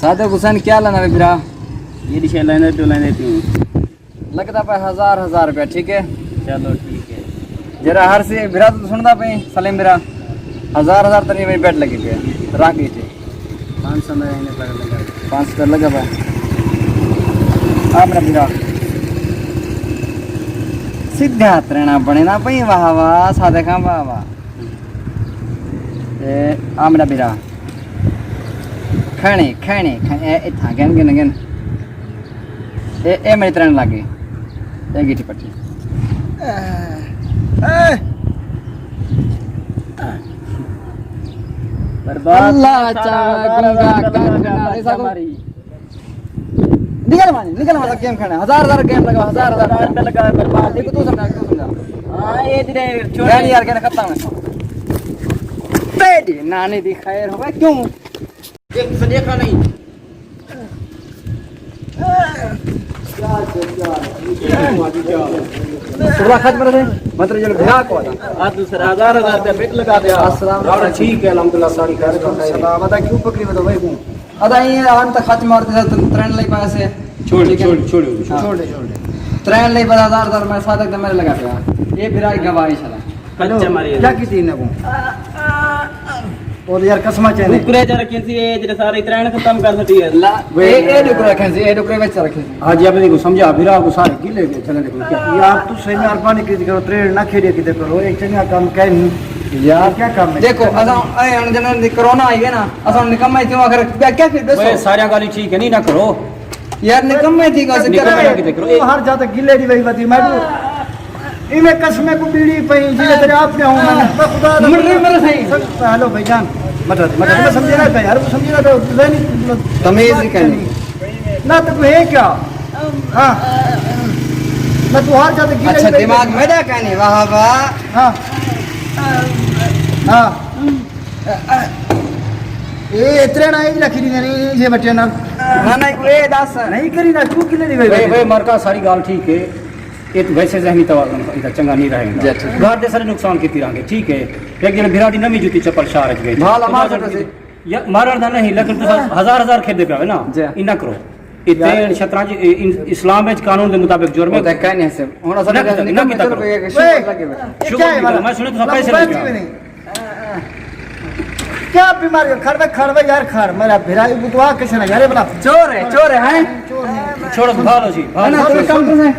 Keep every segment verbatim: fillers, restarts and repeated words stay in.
صادق حسین، کیا لینا وے برا؟ یہ دشے لینے تو لینے پیوں۔ لڳدا پئے ہزار، ہزار روپیہ، ٹھیک ہے؟ چلو ٹھیک ہے۔ جیڑھا ہر سی برا، توں سݨدا پئیں سلیم برا؟ ہزار، ہزار تاں نہیں، میری بیٹ لڳی پئی ہے، رکھ ڳئی تھی۔ پانچ سو میں رہنے پر لگا۔ پانچ سو لڳا پئے۔ آ میرا برا، سیدھا ترینا بݨے نا پئیں، واہ واہ صادق خان، واہ واہ۔ اے آ میرا برا، کھانے کھانے کھانے، اے اتھاں گن گن گن۔ اے اے میری ترن لڳ ڳئی۔ اے گیٹی پٹی۔ برباد۔ اللہ سارا چاوے ہزار گنگا ہزار کر لگا بنا، ایسا کو ماری۔ نکل مانی، نکل مانی، گیم کھانا، ہزار ہزار گیم لگا، ہزار ہزار۔ ہزار لگا، برباد۔ ایک تو سمجھا، ایک تو سمجھا۔ ہاں، یہ جڑے چھوٹے یار، یار، کہنا ختم ہے۔ تیری نانی دی خیر ہوئے، کیوں؟ ایک سجے کا نہیں۔ سورا خط پر ہے، مطلب جو بھرا کو تھا۔ آ دوسرا ہزار ہزار روپے بٹ لگا دیا۔ السلام علیکم۔ ٹھیک ہے، الحمدللہ، ساری خیر کا خیر۔ سلام، ادا کیوں پکڑی میں تو بھائی کو؟ ادا یہ آن تک خط مار دے، ترن لئی پیسے۔ چھوڑ، ٹھیک ہے؟ چھوڑ، چھوڑ، چھوڑ۔ ہاں۔ چھوڑ دے، چھوڑ دے۔ ترن لئی بس ہزار ہزار میں صادق دے میرے لگا دیا۔ یہ بھرا ہی گواہی چلا۔ اچھا، ماری کیا کیتی انہاں کوں؟ اور یار قسماں چ نے۔ ڈکرے چ رکھے سی، اے جڑے سارے ترائن ختم کر سٹی ہے۔ لا، اے، اے ڈکرے رکھے سی، اے ڈکرے وچ رکھے سی۔ ہاں جی، اپنے کو سمجھا، بھرا کو سارے گلے کے چلے دیکھو کیا۔ یار، تساں مہربانی کیتی کرو، تریڑ نہ کھیڈیا کیتے کرو، اے چنگا کم کہیں نہیں۔ یار، کیا کم ہے؟ دیکھو، اساں اے ہن جنہاں دی کرونا آئی ہے نا، اساں نکمے کیوں آخر کیا، کیا پھر دسو؟ اوئے، ساریاں گالیں ٹھیک ہے، نہیں نہ کرو۔ یار نکمے تھی ڳالھ، نکمے کر۔ نہ کیتے کرو۔ اے ہر جا تے گلے دی وئی ودی، میں تو ایویں قسمیں کو بیڑی پئی، جی تیرے آپ نے ہوں میں۔ میں خدا دا مر رہی، مر رہی۔ سن، ہیلو بھائی جان، مٹا دے، مٹا دے، میں سمجھے نہ پیا یار، وہ سمجھے نہ پیا، ذہنی تمیز نہیں کرنی۔ نہ تو ہے کیا؟ ہاں۔ میں تو ہر جا تے گلے اچھا، دی وئی دماغ ودی۔ میرا کہنی، واہ واہ۔ ہاں۔ ہاں۔ اے اترے نہ، اے رکھی دی نہیں، جے بچے نال۔ نہ، نہ، اے دس۔ نہیں کری نہ، کیوں کلے دی وے؟ وے، وے، مرکا ساری گالھ ٹھیک ہے۔ اے تو ویسے ذہنی توازن ایدا چنگا نہیں رہے گا۔ جی، ٹھیک۔ گھر دے سارے نقصان کیتی رہاں گے، ٹھیک ہے۔ ایک جن بھرا دی نویں جوتی چپل شہر اچ گئی۔ بھالا مار سٹے سی۔ یا مارن دا نہیں، لیکن تساں ہزار ہزار کھیڈے پیا ہوئے نا، جی۔ انہاں کرو۔ اے یار۔ تین شطرنج، اے ان-، اسلام وچ قانون دے مطابق جرم ہے۔ او تے کہیں نہیں سے۔ ہن اساں نہ کیتا، نہ کیتا کرو۔ کوئی ایک شکر لگے ہوئے۔ شکر کیا ہے نہیں کرو۔ میں سنیا تساں پیسے لے کے آئے۔ کیا بیماری ہے؟ کھڑ وے، کھڑ وے یار، کھڑ۔ میرا بھرا، ایکوں دعا کسے نہ یار، بلا۔ چور ہے، چور ہے، ہیں؟ چور ہے۔ چھوڑو، بھالو سی، بھالو۔ نہ، نہ، کوئی کم نہیں۔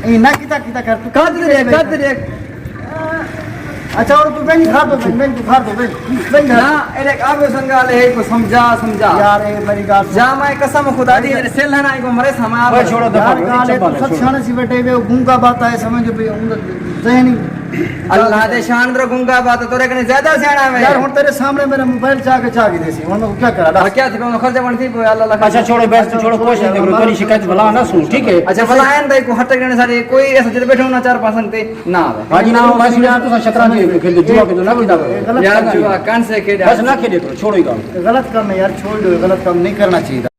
اے نہ کیتا، کیتا کر۔ تو کد دیکھ، کد دیکھ۔ اچھا، اور تو بن کھا دو، بن، بن تو کھا دو، بن، بن کھا۔ نہ، اے دیکھ، آپ سنگال ہے، کو سمجھا، سمجھا۔ یار، اے میری گالھ سن۔ جا میں قسم خدا دی، میرے سل ہے نا، کو مرے سما۔ اوئے، چھوڑو، دفعہ یار، کرو، گالھ ہے، چپل تو ہے، سب چھوڑو۔ سیاݨے سی بیٹھے وے، گونگا بات ہے، سمجھ پے، ہن ذہنی۔ اللہ دے شان در گونگا بات، تیرے کنے زیادہ سیاݨا ہے۔ یار، ہن تیرے سامنے میرا موبائل چا کے چا کے دیسی، ہن میں کیا کراں، دس۔ کیا تھی، میں خرچہ بن تھی، اللہ، اللہ۔ اچھا، چھوڑو، بس چھوڑو، کوشش نہیں کرو، تیری شکایت بلا نہ سنو، ٹھیک ہے؟ اچھا، بلا آئندہ کو ہٹ کرنے سارے، کوئی ایسا جد بیٹھے ہونا چار پانچ سنگتے۔ نہ آوے۔ حاجی نہ، میں سنیا تساں شطرنج کھیلدے، جوا کھیلدے، نہ ویندا کرو۔ یار، جوا کن سے کھیڈیا؟ بس نہ کھیڈیا کرو، چھوڑو ہی گالھ۔ غلط کم ہے یار، چھوڑ دو، غلط کم نہیں کرنا چاہیے۔